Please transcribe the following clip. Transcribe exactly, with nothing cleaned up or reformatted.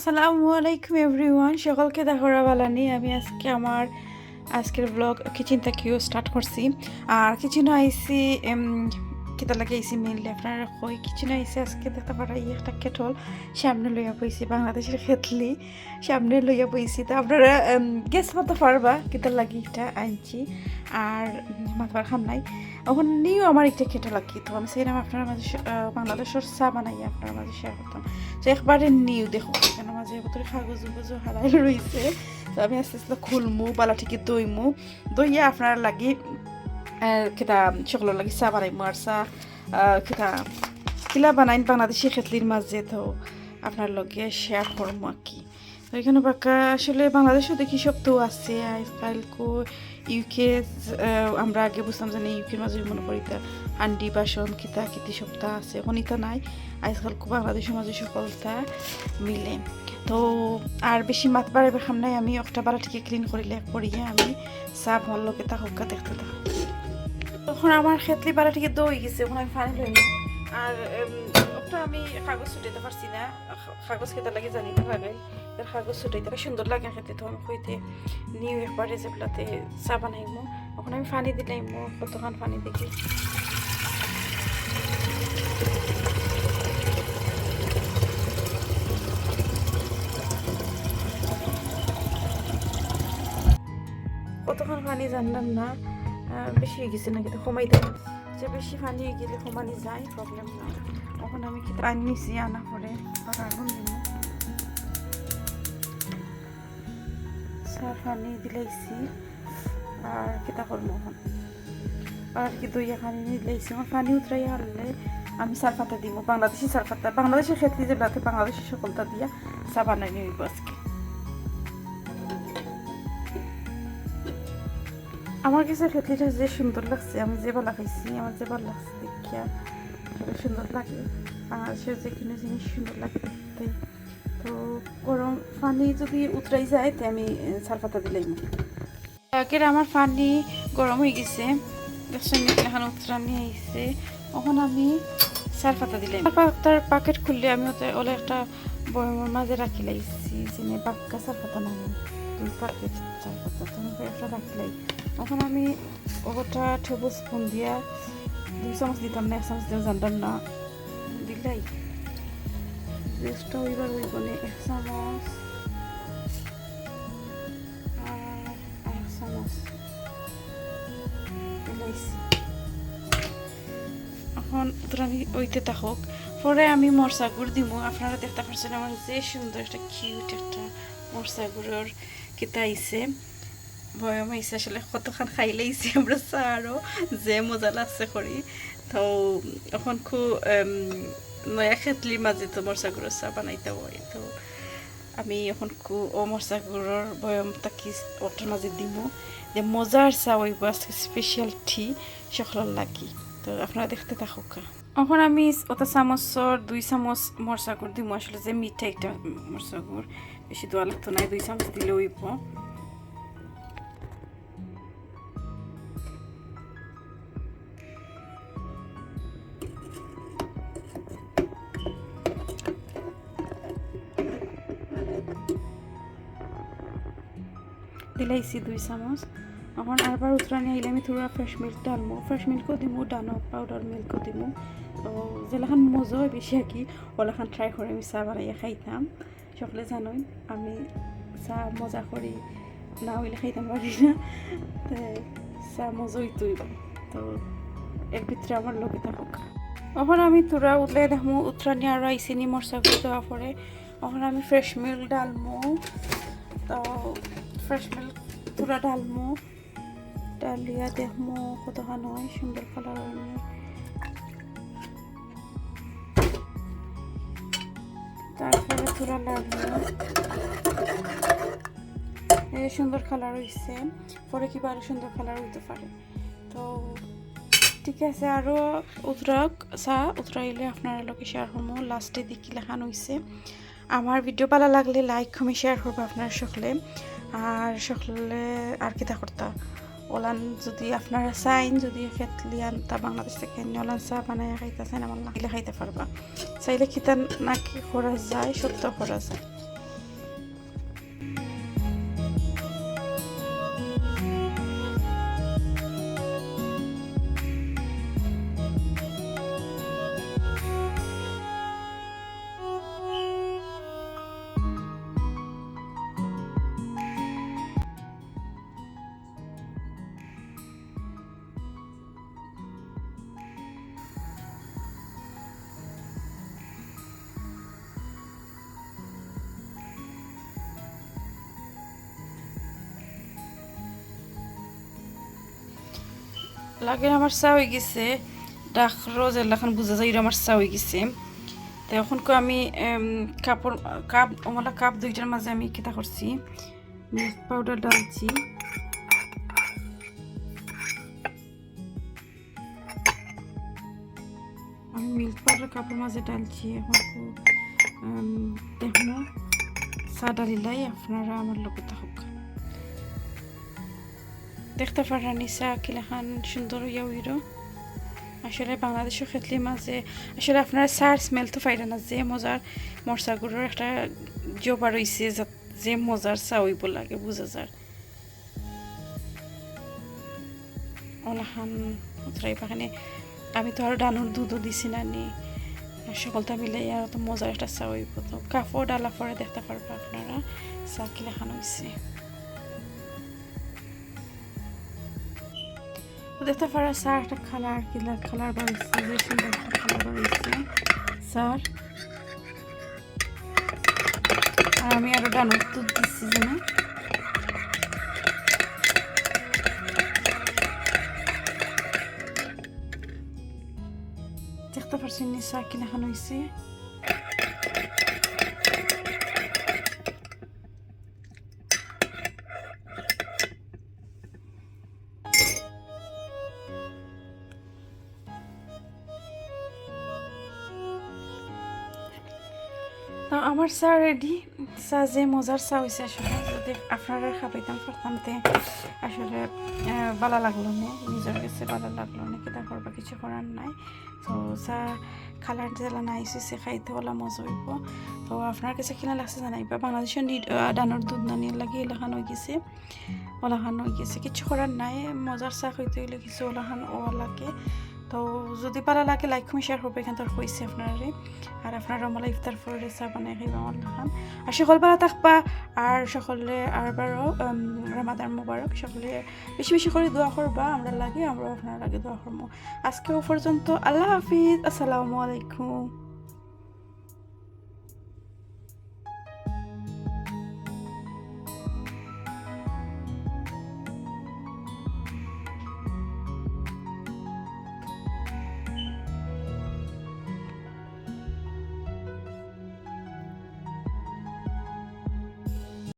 আসসালামু আলাইকুম এভরিওয়ান, সকলকে দেখরা বালানি। আমি আজকে আমার আজকের ব্লগ কিচেন থাকিও স্টার্ট করছি। আর কিচেনও আইছি, এম, কিতার লাগি আইছি মেইনলি আপনারা কই, কিচেনও আইছি আজকে দেখতা পাররা এই একটা কেটল সামনে লইয়া বইছি, বাংলাদেশের কেটলি সামনে লইয়া বইছি। তো আপনারা গেস করতা পারবা কিতার লাগি এটা আনছি। আর উম, মাতবার কাম নাই। এখন নিউ আমার একটা কেটল লাগি, তো আমি চাইলাম আপনার মাঝে শ-, আহ, বাংলাদেশের চা বানাই আপনার মাঝে শেয়ার করতাম। তো একবারে নিউ দেখো, এখানে মাঝে ভিতরে কাগজ উগজ হারাই রইছে। তো আমি আস্তে আস্তে খুলমু, বালাটিকে দইমু, দইয়া আপনার লাগি, আহ, কিতা সকলর লাগি চা বানাইমু। আর চা, আহ, কিতা কিলা বানাইন বাংলাদেশি কেটলির মাঝে, তো আপনার লগে শেয়ার করমু আর কি। তো এখানে বাক্কা আসলে বাংলাদেশও দেখি সব তো আছে, আজকাল কো ইউকে, আহ, আমরা আগে বুঝতাম যে ইউকের মাঝে মনে করি তা হান্ডি বাসন কিতা কিতি সবতা আছে, এখন ইতা নাই। আজকাল কো বাংলাদেশের মাঝে সকলতা মিলে। তো আর বেশি মাত বাড়াইবার কাম নাই, আমি একটা বালাটিকে ক্লিন করিলে করিয়া আমি চা আমার লগে তা হক্কা দেখতে থাকো। তখন আমার কেটলি বালাটিকে দই গেছে, এখন আমি পানি লই না। আর, উম, ওটা আমি কাগজ ছুটাইতে পারছি না, কাগজ কিতার লাগি জানি না লাগাই। এর কাগজ ছুটাইতে সুন্দর লাগে খেতে, তখন কইতে নিউ একবারে যেগুলাতে চা বানাইমু। এখন আমি পানি দিলাইমু, কতখান পানি দেখি। কতখান পানি জানলাম না, আহ, বেশি হয়ে গেছে নাকি, তো কমাই দেব। যে বেশি পানি হয়ে গেলে কমানি যায়, প্রবলেম নাই। এখন আমি কি পানি নিছি, আনা পরে আবার আগুন দিব। চা পানি দিলাইছি, আর কিতা করবো এখন? আর কি দইয়া পানি নিলাইছি, আমার পানি উতরাইয়া হারলে আমি চা পাতা দিব, বাংলাদেশি চা পাতা, বাংলাদেশি কেটলি যেগুলাতে বাংলাদেশি সকলতা দিয়া চা বানাই নিব আজকে। আমার কাছে কেটলিটা যে সুন্দর লাগছে, আমি যে ভালা পাইছি, আমার যে ভালা লাগছে দেখিয়া, খুবই সুন্দর লাগে। বাংলাদেশের যে কোনো জিনিস সুন্দর লাগে দেখতে। তো গরম পানি যদি উতরাই যায়, তে আমি, এ, চা পাতা দিলাইমু। আগের আমার পানি গরম হয়ে গেছে, দেখছেন নি, এখন উতরানি আইছে। এখন আমি চা পাতা দিলাম। চা পাতার প্যাকেট খুললে আমি ওতে ওলে একটা বয়মের মাঝে রাখি লাইছি, যেনে বাক্কা চা পাতা নামে দুই প্যাকেট চা পাতা, তো আমি একটা রাখি লাই। এখন আমি ওটা টেবিল স্পুন দিয়া দুই চামচ দিতাম না, এক চামচ দিয়েও জানতাম না, দিলাই। টেস্টটা ওইবার ওই মানে এক চামচ আর আর এক চামচ দিলাইছি। এখন উতরানি ওইতে থাকুক, পরে আমি মরচা গুড় দিমু। আপনারা দেখতে পাচ্ছেন আমার যে সুন্দর একটা কিউট একটা মরচা গুড়র কিতা আইছে, বয়ম আইছে। আসলে কতখান খাইলাইছি আমরা চা আরও, যে মজা লাগছে করি। তো এখন খুব, এম, নয়া কেটলির মাঝে তো মরচা গুড়র চা বানাইতে হয়। তো আমি এখন কু-, ও মরচা গুড়র বয়ম থাকি ওটার মাঝে দিমু, যে মজার চা ওই আজকে স্পেশাল টি সকলর লাগি। তো আপনারা দেখতে থাকুক। এখন আমি ওটা চামচর দুই চামচ মরচা গুড় দিমু, আসলে যে মিঠা একটা মরচা গুড়, বেশি দেওয়া লাগতো না, দুই চামচ দিলে অইব। দিলাইছি দুই চামচ। এখন আরবার উতরানি আইলে আমি থুড়া ফ্রেশ মিল্ক ঢালমু, ফ্রেশ মিল্কও দিমু, ডানো পাউডার মিল্কও দিমু। তো যেলাখান মজা হয় বেশি আর কি, ওলাখান ট্রাই করে আমি চা বানাইয়া খাইতাম। সকলে জানোই আমি চা মজা করি, না হইলে খাইতাম পারি না। তো চা মজা হইতই। তো এর ভিতরে আমার লগে থাকুক। এখন আমি থুড়া উতলে দেখমু, উতরানি আরও আইসিনি মরচা গুঁড়ো দেওয়া পরে। এখন আমি ফ্রেশ মিল্ক ঢালমু। তো ফ্রেশ মিল্ক থুড়া ঢালমু। ডালিয়া দেখমু কতখান হয়, সুন্দর কালার হয়নি। তারপরে থুড়া লাগবে। এই সুন্দর কালার হইছে, পরে কিবা আরো সুন্দর কালার হইতে পারে। তো ঠিক আছে, আরো উতরাক চা, উতরাইলে আপনারা লগে শেয়ার করবো লাস্টে দেখি লাখান হইছে। আমার ভিডিও ভালা লাগলে লাইক, কমেন্ট, শেয়ার করবা আপনারা সকলে। আর সকলে আর কিতা করতা, ওলান যদি আপনারা চাইন, যদি কেটলি আনতা বাংলাদেশ থেকে আনি, ওলান চা বানাইয়া খাইতা চাইন, আমার লাগিলে খাইতে পারবা। চাইলে কিতা নাকি করা যায়, সত্য করা যায়। লাগে আমার চা অই গেছে, ডাকরো যেলাখান বুঝা যায়, এরা আমার চা অই গেছে। তো এখন কো আমি, এম, কাপড়, কাপ, অমলা কাপ দুইটার মাঝে আমি কিতা করছি, মিল্ক পাউডার ডালছি। আমি মিল্ক পাউডার কাপর মাঝে ডালছি। এখন তো, আম, দেখমু চা ডালিলাই, আপনারা আমার লগে থাকুক। দেখতা পাররানি চা কিলাখান সুন্দর অইয়া অইরো। আসলে বাংলাদেশর কেটলির মাঝে আসলে আপনারা চার smell তো পাইরা না, যে মজার মরিচর গুড়ার একটা জবা রইছে, যা-, যে মজার চা অইবো লাগে বুঝা যার। অলাখান উতরাইবা কেনে, আমি তো আর ডানোর দুধও দিছি না নি। আর সকলতা মিলে আর তো মজার একটা চা অইবো। তো কাপও ডালা পরে দেখতা পারবা আপনারা চা কিলাখান অইছে। তো দেখতা পাররা চা একটা কালার, কিলা কালার বাড়িছে, যে সুন্দর একটা কালার বাড়িছে চা। আর আমি আরো ডানোর দুধ দিছি যেন। দেখতা পারছইন নি চা কিলাখান অইছে? তো আমার চা রেডি। চা যে মজার চা অইছে আসলে, যদি আপনারারে খাবাইতাম পারতাম তে আসলে, আহ, ভালা লাগলো নে, নিজর গেছে ভালা লাগলো নে, কিতা করবা, কিছু করার নাই। তো চা কালার যেলা nice অইছে, খাইতে অলা মজা অইবো। তো আপনার গেছে কিলা লাগছে জানাইবা। বাংলাদেশর নি-, আহ, ডানোর দুধ না নি এরলাগি এলাখান অই গেছে, অলাখান অই গেছে, কিছু করার নাই। মজার চা খাইতে অইলে কিছু অলাখান অওয়া লাগে। তো যদি ভালা লাগে, like, comment, share করবা, এখান তো কইছি আপনারারে। আর আপনারা অমলা ইফতার পরে চা বানাই খাইবা অলাখান। আর সকল ভালা থাকবা, আর সকলরে আরবারও, উম, রমাদান মোবারক। সকলে বেশি বেশি করি দোয়া করবা আমরার লাগি, আমরাও আপনারার লাগি দোয়া করমু। আজকে অউ পর্যন্ত, আল্লাহ হাফিজ, আসসালামু আলাইকুম।